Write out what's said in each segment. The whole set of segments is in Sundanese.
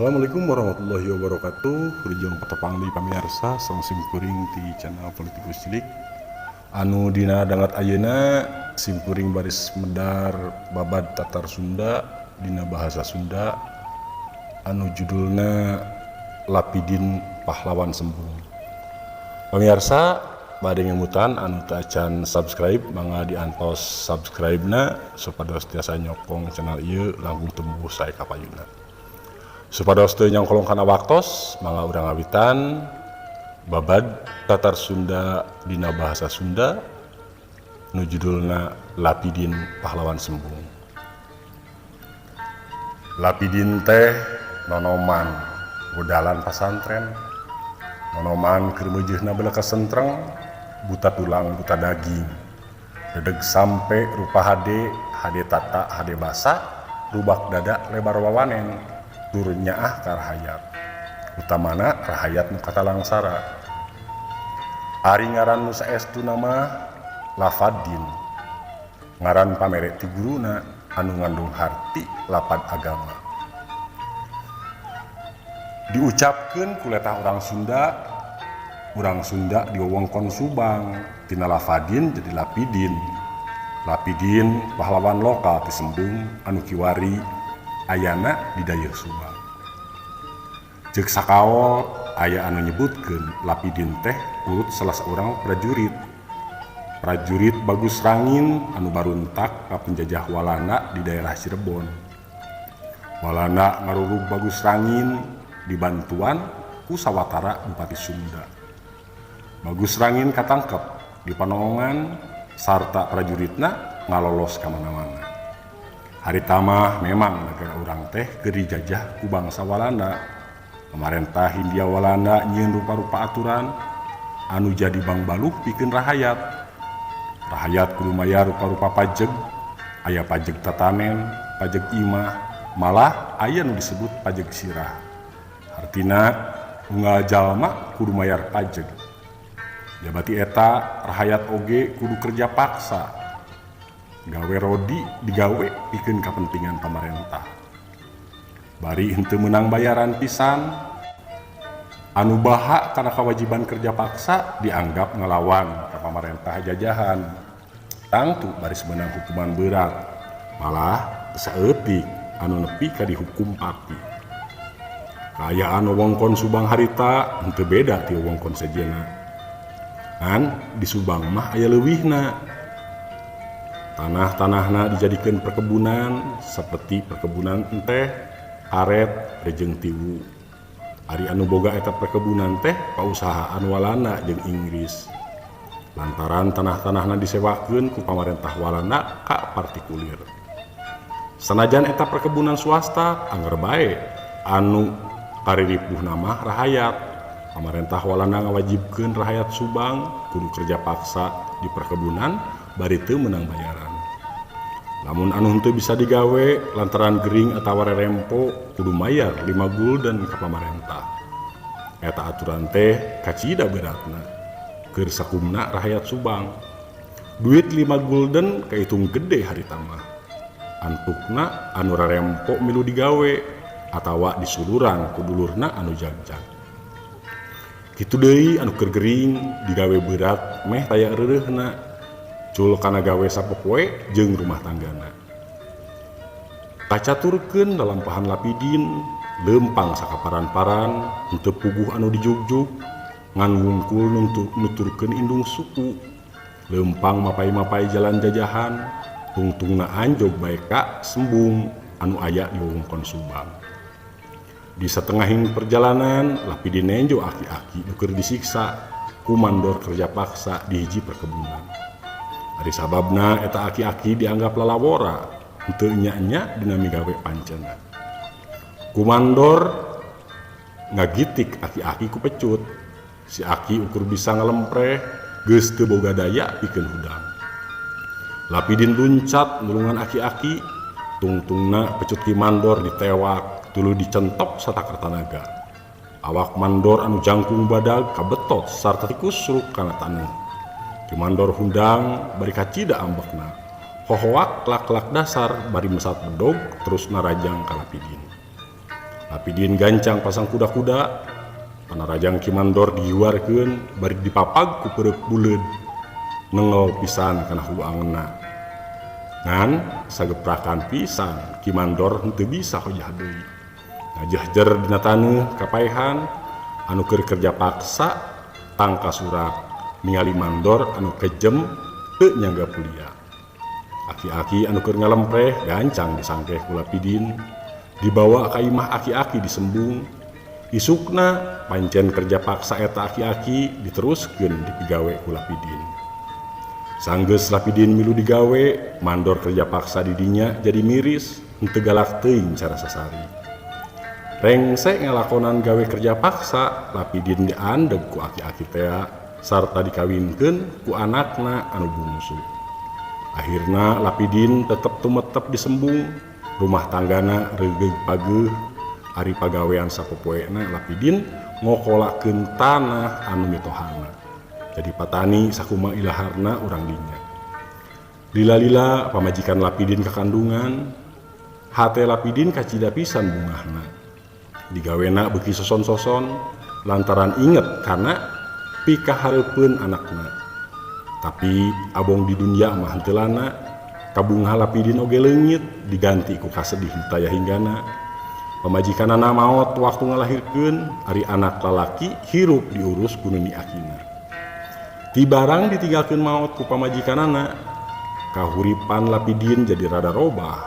Assalamualaikum warahmatullahi wabarakatuh. Wilujeng patepang deui, pamirsa, sareng simkuring di channel Politikus Cilik. Anu dina danget ayeuna simkuring baris medar babad Tatar Sunda dina bahasa Sunda anu judulna Lapidin Pahlawan Sembung. Pamirsa, bade ngemutan anu teu acan subscribe, mangga diantos subscribe na supados tiasa nyokong channel ieu langkung tumbuh sae ka payuna. Supados teu nyangkolong kana waktos, mangga urang ngawitan babad Tatar Sunda dina bahasa Sunda nu judulna Lapidin Pahlawan Sembung. Lapidin teh nonoman budalan pasantren. Nonoman keur meujeuhna belekas sentreng, buta tulang buta daging. Dedeg sampe rupa hade, hade tata hade basa, rubak dada lebar wawanen, tur nyaah ka rahayat. Utamana rahayat nu katalangsara. Ari ngaran nu saestuna mah Lafadin. Ngaran pamere ti guruna anu ngandung harti lapad agama. Diucapkeun ku letah orang Sunda di wewengkon Subang, tina Lafadin jadi Lapidin. Lapidin pahlawan lokal ti Sembung anu kiwari ayana di dayeuh Subang. Ceuk sakaol aya anu nyebutkeun Lapidin teh urut salah seorang prajurit. Prajurit Bagus Rangin anu baruntak ka penjajah Walanda di daerah Cirebon. Walanda ngarurug Bagus Rangin dibantuan ku sawatara Bupati Sunda. Bagus Rangin katangkep di Panoongan sarta prajuritna ngalolos ka mana-mana. Harita mah memang negara urang teh keur dijajah ku bangsa Walanda. Pemerintah Hindia Walanda nyieun rupa-rupa aturan anu jadi bangbaluh pikeun rahayat. Rahayat kudu mayar rupa-rupa pajeg, aya pajeg tatanen, pajeg imah, malah aya nu disebut pajeg sirah. Hartina unggal jalma kudu mayar pajeg. Jabati eta rahayat oge kudu kerja paksa. Gawe rodi digawe pikeun kapentingan pamarentah. Bari henteu meunang bayaran pisan. Anu baha kana kewajiban kerja paksa dianggap ngelawan ka pamarentah jajahan. Tangtu baris meunang hukuman berat. Malah saeutik anu nepi ka dihukum pati. Kaayaan wewengkon Subang harita henteu beda ti wewengkon sejenna. Ngan di Subang mah aya leuwihna. Tanah-tanahna dijadikeun perkebunan seperti perkebunan enteh, karet, rejeng tiwu. Ari anu boga eta perkebunan teh pausahaan Walanda jeung Inggris. Lantaran tanah-tanahna disewakeun ku pamarentah Walanda ka partikulir. Sanajan eta perkebunan swasta, angger bae anu kariripuhna mah rahayat. Pamarentah Walanda ngawajibkeun rahayat Subang kudu kerja paksa di perkebunan bari teu meunang bayaran. Lamun anu henteu bisa digawe lantaran gering atawa rerempo kudu mayar 5 gulden ka pamarentah. Eta aturan teh kacida beratna keur sakumna rahayat Subang. Duit 5 gulden kahitung gede harita mah. Antukna anu rerempo milu digawe atawa disuluran ku dulurna anu jagjag. Kitu deui anu keur gering digawe berat meh taya reureuhna. Cul kana gawe sapopoe jeung rumah tanggana. Kacaturkeun lalampahan Lapidin leumpang sakaparan-paran, henteu puguh anu dijugjug, ngan wungkul nuturkeun indung suku. Leumpang mapai-mapai jalan jajahan, tungtungna anjog bae ka Sembung anu aya di wewengkon Subang. Di satengahing perjalanan Lapidin nenjo aki-aki nu keur disiksa ku mandor kerja paksa di hiji perkebunan. Ari sababna eta aki-aki dianggap lalawora, henteu enya-enya dina migawe pancena. Ku mandor ngagitik aki-aki ku pecut. Si aki ukur bisa ngalempreh, geus teu boga daya pikeun hudang. Lapidin luncat nulungan aki-aki, tungtungna pecut ki mandor ditewak, tuluy dicentok satakar tanaga. Awak mandor anu jangkung badag kabetot sarta tikusruk kana taneuh. Ki mandor hundang bari kacida ambekna. Hohoak lak-lak dasar bari mesat bedog terus narajang ka Lapidin. Lapidin gancang pasang kuda-kuda, panarajang Ki Mandor dihiwarkeun bari dipapag ku peureuk buleud. Nengel pisan kana huangna. Ngan sageprakan pisan Ki Mandor henteu bisa hojah deui. Ngajehjer dina taneuh kapaehan anu keur kerja paksa tangka surak ningali Mandor anu kejem teu nyangga kuliah. Aki-aki anu keur ngalempreh gancang disangkeh ku Lapidin, dibawa ka imah aki-aki disembung. Isukna pancen kerja paksa eta aki-aki diteruskeun dipigawe ku Lapidin. Sanggeus Lapidin milu digawe, Mandor kerja paksa di dinya jadi miris, henteu galak teuing cara sasari. Rengse ngalakonan gawe kerja paksa, Lapidin diandeg ku aki-aki tea sarta dikawinkeun ku anakna anu bungsu. Akhirna Lapidin tetep tumetep disembung, rumah tanggana reugeuh pageuh, ari pagawean sapopoena Lapidin ngokolakeun tanah anu mitohana. Jadi patani sakuma ilaharna urang dinya. Lila-lila pamajikan Lapidin kakandungan, hate Lapidin kacida pisan bungahna. Digawena beuki soson-soson lantaran inget kana pikahareupeun anakna. Tapi abong di dunia mah henteu lana, kabungah Lapidin oge leungit diganti ku kasedih taya hinggana. Pamajikanana maot waktu ngalahirkeun, ari anak lalaki hirup diurus ku nini akina. Ti barang ditinggalkeun maot ku pamajikanana, kahuripan Lapidin jadi rada robah.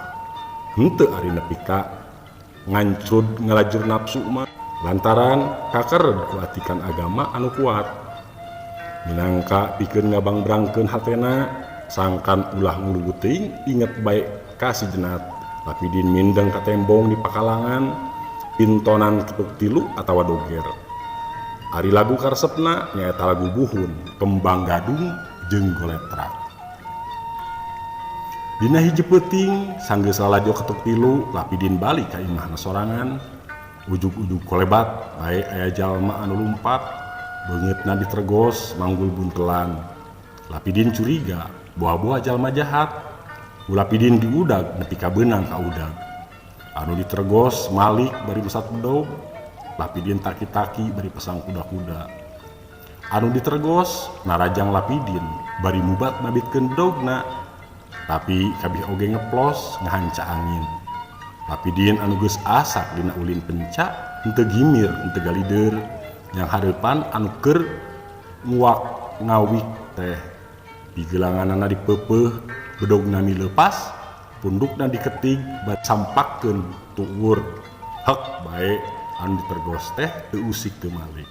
Henteu ari nepi ka ngancrud ngalajur nafsu mah lantaran kakered ku atikan agama anu kuat. Minangka pikeun ngabangbrangkeun hatena sangkan ulah ngulugut teuing inget bae ka si Jenat. Lapidin mindeng ka tembong di pakalangan pintonan ketuk tilu atawa doger. Ari lagu karesepna nyaeta lagu buhun, kembang gadung jeung goletrak. Dina hiji peuting sanggeus lalajo ketuk tilu, Lapidin balik ka imahna sorangan. Ujug-ujug kolebat bae aya jalma anu lumpat, beungeutna ditergos manggul buntelan. Lapidin curiga, boa-boa jalma jahat. Ku Lapidin diudag nepi ka beunang ka udag. Anu ditergos malik bari mesat bedog, Lapidin taki-taki bari pasang kuda-kuda. Anu ditergos narajang Lapidin bari mubat mabitkeun bedogna. Tapi kabih oge ngeplos ngahanca angin. Lapidin anu geus asak dina ulin penca henteu gimir henteu galider yang hareupan anu keur nguak ngawik teh. Digelanganana dipeupeuh, bedogna mileupas, pundukna diketig bat sampakkeun tuur. Hek bae anu ditergos teh teu usik teu malik.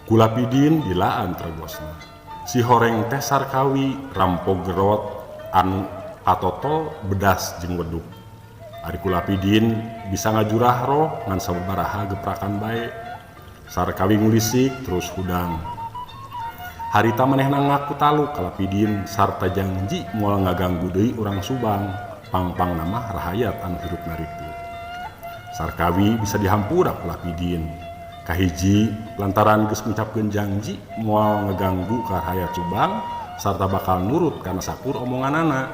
Ku Lapidin dilaan tergosna. Si horeng teh Sarkawi rampog gerot anu katotol bedas jeung weduk. Ari ku Lapidin bisa ngajurah roh ngan sababaraha geprakan bae. Sarkawi ngulisik terus hudang. Harita manehna ngaku taluk ka Lapidin sarta janji moal ngaganggu deui urang Subang, pangpangna mah rahayat anu hirup naritu. Sarkawi bisa dihampura ku Lapidin. Kahiji lantaran geus ngucapkeun janji moal ngaganggu ka rahayat Subang sarta bakal nurut kana sakur omonganana.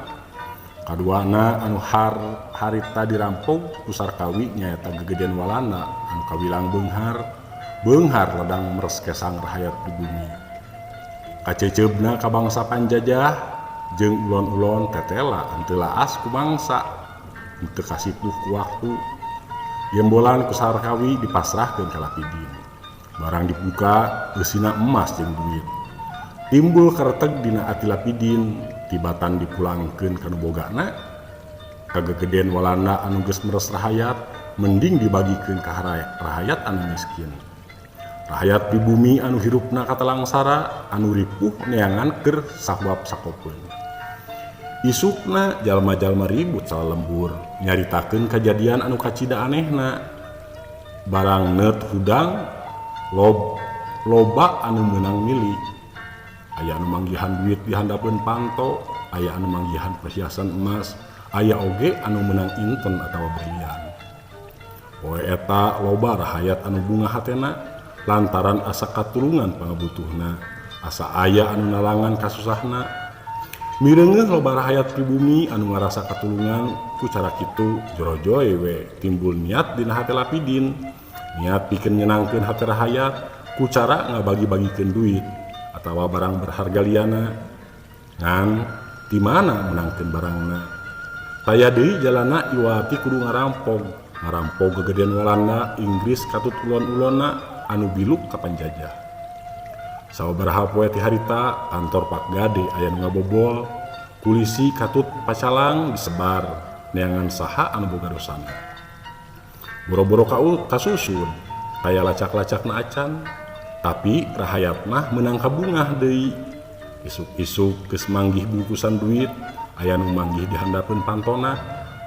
Kaduana anu harita dirampog ku Sarkawi nyaeta gegedean Walanda anu kawilang beunghar. Beunghar ladang meres kesang rahayat di bumi. Kaceceubna ka bangsa panjajah jeung ulon-ulon tetela henteu laas ku bangsa, henteu kasipuh ku waktu. Gembolan ku Sarkawi dipasrahkeun ka Lapidin. Barang dibuka eusina emas jeung duit. Timbul kereteg dina ati Lapidin, tibatan dipulangkeun ka nu bogana. Kagegeden Walanda anu geus meres rahayat, mending dibagikeun ka rahayat anu miskin. Rahayat di bumi anu hirupna katalangsara, anu ripuh neangan keur sahuap sakopeun. Isukna jalma-jalma ribut salalembur nyaritakeun kajadian anu kacida anehna. Barang neut hudang loba anu meunang milik. Aya anu manggihan duit di handapeun panto, aya anu manggihan perhiasan emas, aya oge anu meunang inten atawa berlian. Poe eta loba rahayat anu bunga hatena lantaran asa katulungan pangabutuhna, asa aya anu nalangan kasusahna. Mireungeuh loba rahayat pribumi anu ngarasa katulungan ku cara kitu jorojoy we timbul niat dina hate Lapidin. Niat pikeun nyenangkeun hate rahayat ku cara ngabagi-bagikeun duit atawa barang berharga liana. Ngan di mana menangkeun barangna? Taya deui jalana iwati kudu ngarampog. Ngarampog gegedean Walanda, Inggris katut ulon-ulonna anu biluk ka panjajah. Sababaraha poe ti harita kantor Pak Gade aya nu ngabobol, kulisi katut pacalang disebar neangan saha anu boga dosana. Boro-boro kasusun, taya lacak-lacakna acan, tapi rahayat mah meunang kabungah deui. Isuk-isuk geus manggih bungkusan duit, aya nu manggih di handapeun pantona,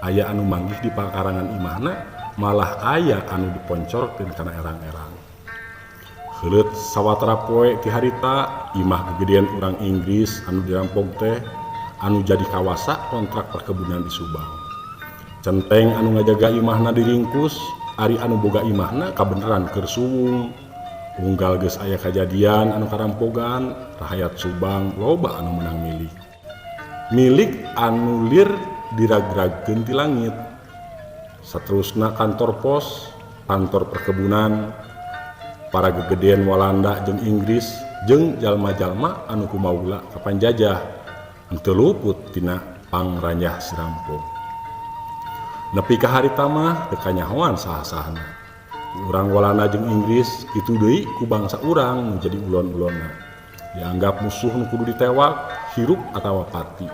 aya anu manggih di pakarangan imahna, malah aya anu diponcorkeun kana erang-erang. Heuleut sawatara poe ti harita, imah gegedean urang Inggris anu dirampog teh anu jadi kawasa kontrak perkebunan di Subang. Centeng anu ngajaga imahna diringkus, ari anu boga imahna kabeneran keur suwung. Unggal geus aya kajadian anu karampogan, rahayat Subang loba anu meunang milik. Milik anu lir diragragkeun ti langit. Saterusna kantor pos, kantor perkebunan, para gegedean Walanda jeung Inggris jeung jalma-jalma anu kumaula ka panjajah henteu luput tina pangranjah si rampog. Nepi ka harita mah teu kanyahoan saha-sahana. Urang Walanda jeung Inggris kitu deui ku bangsa urang nu jadi ulon-ulonna. Dianggap musuh nu kudu ditewak, hirup atawa pati.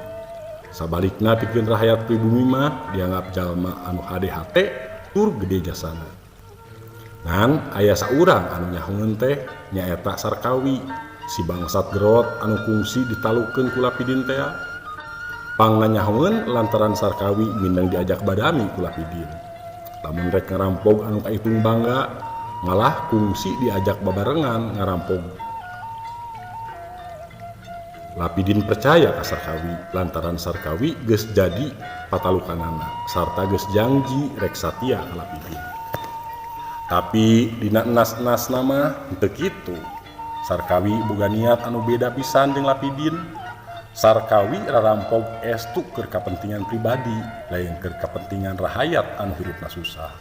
Sabalikna pikeun rahayat pribumi mah dianggap jalma anu hade hate tur gede jasana. Ngan aya saurang anu nyahoeun teh nyaeta Sarkawi, si bangsat gerot anu kungsi ditalukeun ku Lapidin tea. Pangna nyahoeun lantaran Sarkawi mindeng diajak badami ku Lapidin. Lamun rek ngarampog anu kaitung bangga, malah kungsi diajak babarengan ngarampog. Lapidin percaya ka Sarkawi lantaran Sarkawi geus jadi patalukanana sarta geus janji rek satia ka Lapidin. Tapi dina enas-enasna mah henteu kitu. Sarkawi boga niat anu beda pisan jeung Lapidin. Sarkawi rarampog estu keur kapentingan pribadi, lain keur kapentingan rahayat anu hirupna susah.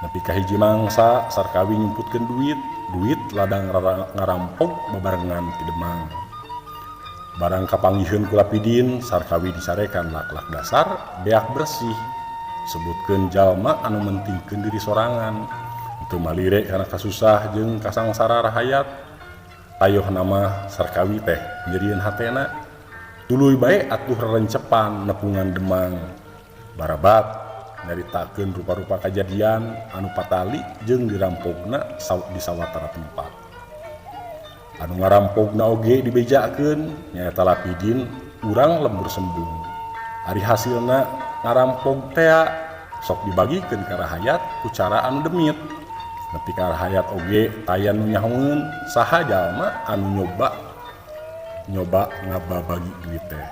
Nepi ka hiji mangsa Sarkawi nyumputkeun duit, duit ladang ngarampog babarengan ti Demang. Barang kapanggihkeun ku Lapidin, Sarkawi disarekan lak-lak dasar beak bersih. Sebutkeun jalma anu mentingkeun diri sorangan, teu malire kana kasusah jeung kasangsara rahayat. Tayoh nama Sarkawi teh nyerieun hatena. Tuluy bae atuh rerencepan nepungan Demang. Barabat nyaritakeun rupa-rupa kajadian anu patali jeung dirampogna di sawatara tempat. Anu ngarampogna oge dibejakeun nyaeta Lapidin urang lembur sembung. Ari hasilna ngarampog tea sok dibagikeun ka rahayat ku cara anu demit. Nepi ka rahayat oge taya nu nyahoeun saha jalma anu nyoba ngababagi duit teh.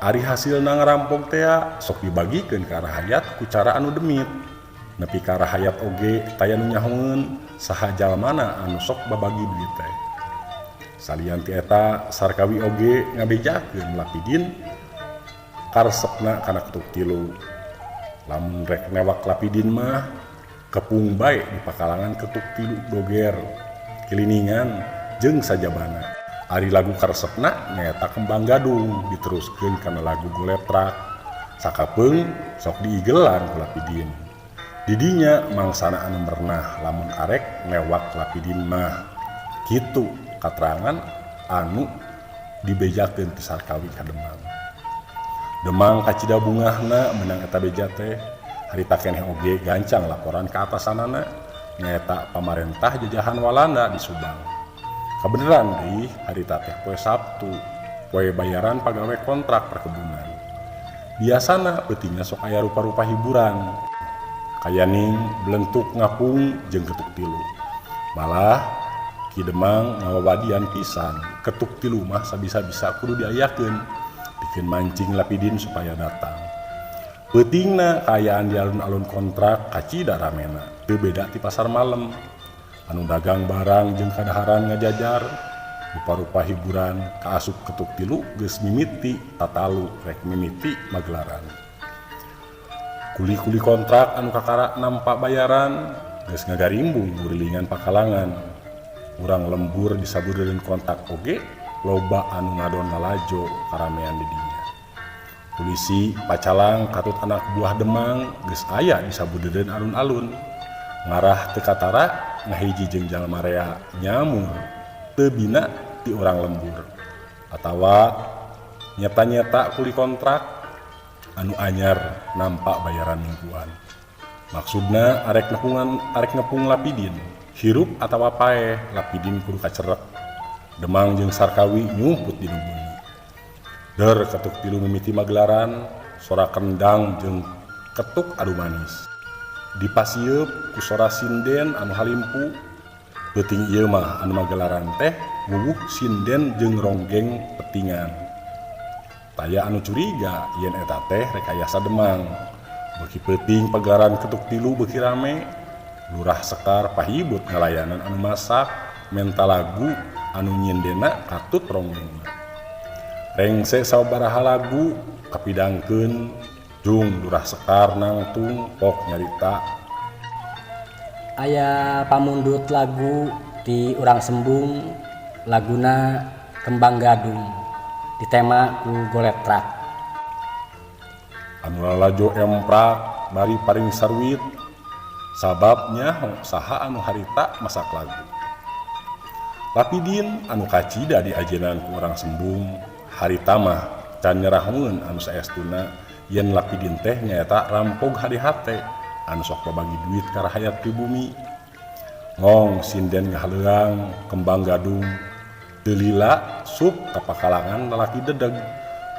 Ari hasilna ngarampog tea sok dibagikeun ka rahayat ku cara anu demit. Nepi ka rahayat oge taya nu nyahoeun saha jalmana anu sok babagi duit teh. Salian ti eta Sarkawi oge ngabejakeun Lapidin karesepna kana ketuk tilu. Lamun rek newak Lapidin mah kepung bae di pakalangan ketuk tilu doger, kiliningan jeung sajabana. Ari lagu karesepna nyaeta Kembang Gadung diteruskeun kana lagu Goleprak. Sakapeung sok diigelan ku Lapidin. Didinya mangsana anu merenah lamun arek newak Lapidin mah. Kitu katerangan anu dibejakeun ti Sarkawi ka Demang. Demang kacida bungahna meunang eta beja teh. Harita keneh oge gancang laporan ka atasanana nyaeta pamarentah jajahan Walanda di Subang. Kabeneran deui harita teh poe Sabtu, poe bayaran pagawe kontrak perkebunan. Biasana peutingna sok aya rupa-rupa hiburan, kayaning belentuk ngapung jeung ketuk tilu. Malah Ki Demang ngawawadian pisan, ketuk tilu mah sabisa-bisa kudu diayakeun, pikeun mancing Lapidin supaya datang. Peutingna kaayaan di alun-alun kontrak kacida ramena, teu beda ti pasar malam. Anu dagang barang jeung kadaharan ngajajar, Rupa-rupa hiburan kaasup ketuk tilu geus mimiti tatalu rek mimiti magelaran. Kuli-kuli kontrak anu kakara nampa bayaran geus ngagarimbung burilingan pakalangan. Urang lembur di sabudeureun kontak oge loba anu ngadon lalajo karamean di dinya. Polisi pacalang katut anak buah Demang geus aya di sabudeureun alun-alun. Ngarah teu katara ngahiji jeung jalma rea nyamur teu bina ti urang lembur. Atawa nyeta-nyeta kuli kontrak anu anyar nampa bayaran mingguan. Maksudna arek nepungan arek nepung Lapidin, hirup atawa paeh Lapidin kudu kacerek. Demang jeung Sarkawi nyumput dina bumi. Der ketuk tilu mimiti magelaran, sora kendang jeung ketuk adu manis. Dipasieup ku sora sinden anu halimpu. Peuting ieu mah anu magelaran teh wuwuh sinden jeung ronggeng petingan. Taya anu curiga yen eta teh rekayasa Demang. Beuki peuting pagelaran ketuk tilu beuki rame. Lurah Sekar pahibut ngalayanan anu masak menta lagu anu nyindena katut ronggengna. Rengse sababaraha lagu kapidangkeun jung Lurah Sekar nangtung pok nyarita. Aya pamundut lagu di urang Sembung, laguna Kembang Gadung ditema ku goletrak. Anu lalajo emprak bari paring saruit sabab nyaho saha anu harita masak lagu. Lapidin anu kacida diajenan ku urang Sembung harita mah can nyeraheun anu saestuna yen Lapidin teh nyaeta rampog HDHT anu sok babagi duit ka rahayat pribumi. Ngong sinden ngahaleang Kembang Gadung teu lila sup ka pakalangan lalaki dedeg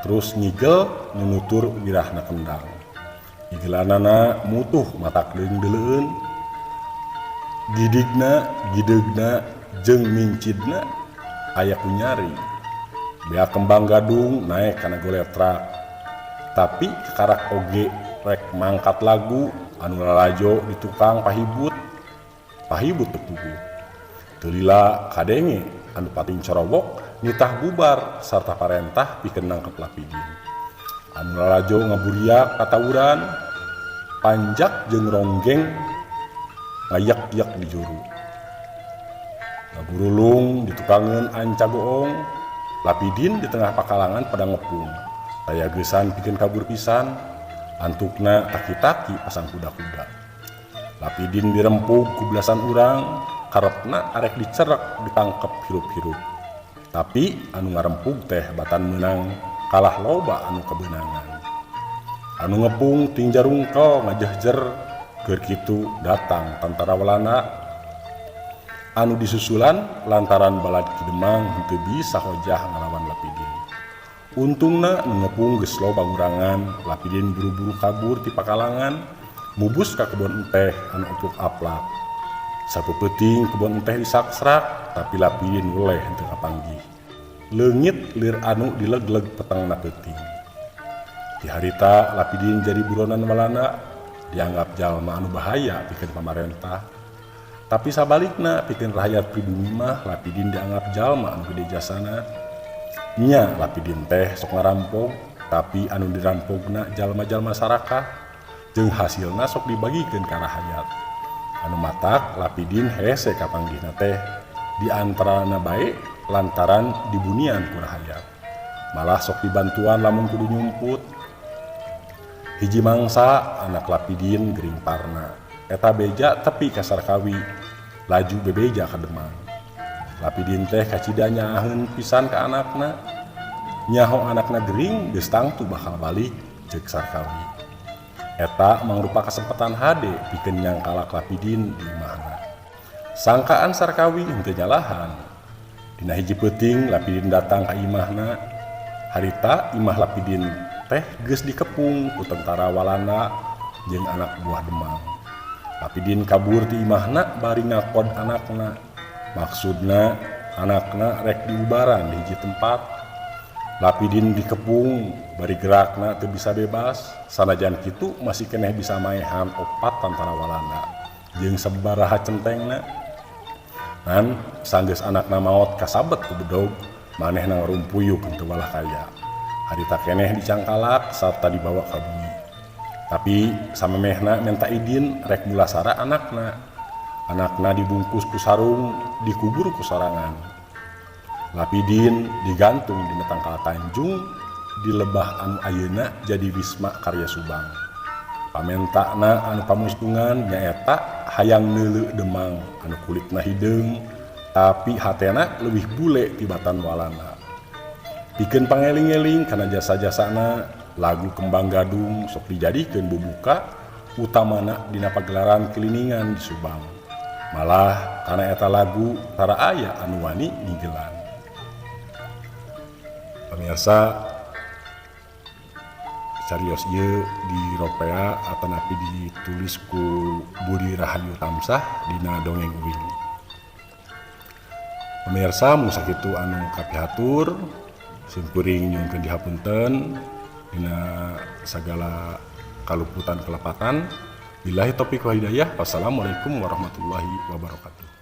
terus ngigel nunutur wirahna kendang. Igelanana mutuh matak deung-deuleueun. Gidigna, gidegna jeung mincidna aya ku nyari. Bea Kembang Gadung naek kana goletrak. Tapi kakarak oge rek mangkat lagu anu lalajo di tukang pahibut. Pahibut teu puguh. Teu lila kadenge anu pating corobok nitah bubar sarta parentah pikeun nangkep Lapidin. Anu lalajo ngaburiak katawuran panjak jeung ronggeng ngayek-yek di juru. Ngagurulung ditukangeun anca goong. Lapidin di tengah pakalangan pada ngepung. Taya geusan pikeun kabur pisan, antukna taki-taki pasang kuda-kuda. Lapidin dirempug ku belasan urang, karepna arek dicerek ditangkep hirup-hirup. Tapi anu ngarempug teh batan meunang kalah loba anu kebenangan. Anu ngepung ting jarungkel ngajehjer keur kitu datang tantara Walanda. Anu disusulan lantaran balad Ki Demang henteu bisa hojah ngalawan Lapidin. Untungna nu ngepung geus loba ngurangan, Lapidin buru-buru kabur ti pakalangan, mubus ka kebon enteh anu upluk-aplak. Sapeupeting kebon enteh disaksrak, tapi Lapidin weleh henteu kapanggih. Leungit lir anu dilegleg petengna peuting. Ti harita Lapidin jadi buronan Walanda, dianggap jalma anu bahaya pikeun pamarentah. Tapi sabalikna pikeun rakyat pribumi mah Lapidin dianggap jalma anu gede jasana. Nya Lapidin teh sok ngarampog, tapi anu dirampogna jalma-jalma sarakah jeung hasilna sok dibagikeun ka rahayat. Anu matak Lapidin hese kapanggihna teh di antarana bae lantaran dibunian ku rahayat. Malah sok dibantuan lamun kudu nyumput. Hiji mangsa anak Lapidin gering parna. Eta beja tepi ka Sarkawi, laju bebeja ka Demang. Lapidin teh kacida nyaaheun pisan ka anakna. Nyaho anakna gering geus tangtu bakal balik ceuk Sarkawi. Eta mangrupa kasempatan hade pikeun nyangkalak Lapidin di imahna. Sangkaan Sarkawi henteu nyalahan. Dina hiji peuting Lapidin datang ka imahna. Harita imah Lapidin teh geus dikepung ku tentara Walanda jeung anak buah Demang. Lapidin kabur ti imahna bari ngakod anakna. Maksudna anakna rek diubaran di hiji tempat. Lapidin dikepung bari gerakna teu bisa bebas. Sanajan kitu masih keneh bisa maehan opat tantara Walanda jeung sabaraha centengna. Ngan sanggeus anakna maot kasabet ku bedog, manehna ngarumpuyuk henteu walah kaya. Harita keneh dicangkalak sarta dibawa ka bumi. Tapi samemehna menta idin rek mulasara anakna. Anakna dibungkus ku sarung, dikubur ku sorangan. Lapidin digantung di tangkal tanjung di lebah anu ayeuna jadi Wisma Karya Subang. Pamentakna anu pamustungan nyaeta hayang neuleu Demang anu kulitna hideung tapi hatena leuwih bule tibatan Walanda. Pikeun pangeling-eling kana jasa-jasana, lagu Kembang Gadung sok dijadikeun bubuka utamana dina pagelaran kiliningan di Subang. Malah kana eta lagu tara aya anu wani ninggelan. Pemirsa, carios ieu diropea atanapi ditulis ku Budi Rahayu Tamsah dina Dongeng Uing. Pemirsa, mung sakitu anu kapihatur, simkuring nyuhunkeun dihapunten dina sagala kaluputan kelepatan. Billahi taufiq wa hidayah. Wassalamualaikum warahmatullahi wabarakatuh.